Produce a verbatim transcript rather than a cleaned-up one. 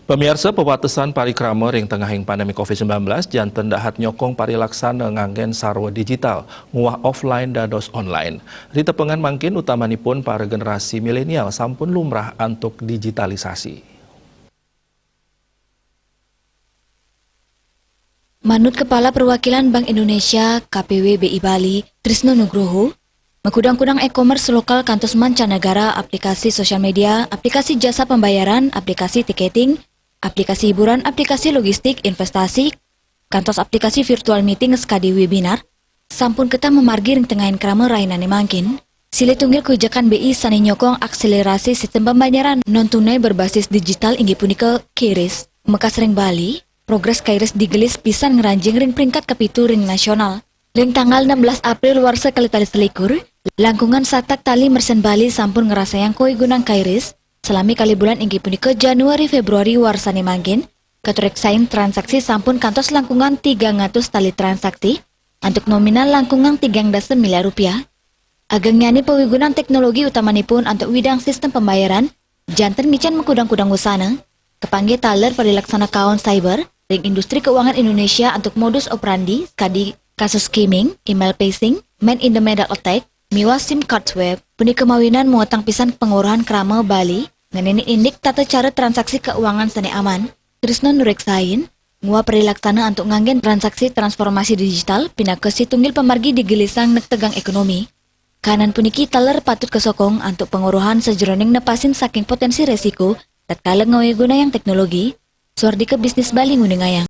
Pamiarsa, pawatesan parikrama ring tengahing pandemi covid sembilan belas janten dahat nyokong parilaksana nganggen sarwa digital, nguah offline dados online. Ritepengan mangkin utamanipun para generasi milenial sampun lumrah antuk digitalisasi. Manut Kepala Perwakilan Bank Indonesia, K P W B I Bali, Trisno Nugroho, makudang-kudang e-commerce lokal kantos mancanegara, aplikasi sosial media, aplikasi jasa pembayaran, aplikasi tiketing, aplikasi hiburan, aplikasi logistik, investasi, kantos aplikasi virtual meeting sakadi webinar, sampun ketah mamargi ring tengahing krama rahinane mangkin. Silih tunggil kawijakan B I sane nyokong akselerasi sistem pembayaran non tunai berbasis digital inggih punika KRIS. Mekas ring Bali, progres KRIS digelis pisan ngranjing ring peringkat kapitu ring nasional. Ring tanggal enam belas April warsa kalih tali selikur, langkungan satak tali merchant Bali sampun ngrasayang kawigunang KRIS salami kalih bulan inggih punika Januari Februari warsane mangkin, katureksain transaksi sampun kantos langkungan tigang atus tali transaksi, antuk nominal langkungan tigang dasa miliar rupiah. Agengnyane pawigunang teknologi utamanipun antuk widang sistem pembayaran, janten ngicen makudang-kudang usana, kapanggih taler parilaksana kaon cyber ring industri keuangan Indonesia antuk modus operandi sakadi kasus skimming, email phishing, man in the middle attack, miwah SIM card swap, punika mawinan muatang pisan pangorohan krama Bali ngenenin indik tata cara transaksi keuangan sane aman. Trisno nureksain, nguah parilaksana antuk nganggen transaksi transformasi digital pinaka situnggil pamargi digelisang nektegang ekonomi. Kahanan puniki taler patut kasokong antuk pangorohan sajeroning nepasin saking potensi resiko tatkala ngawigunayang teknologi, suardika bisnis Bali nguningayang.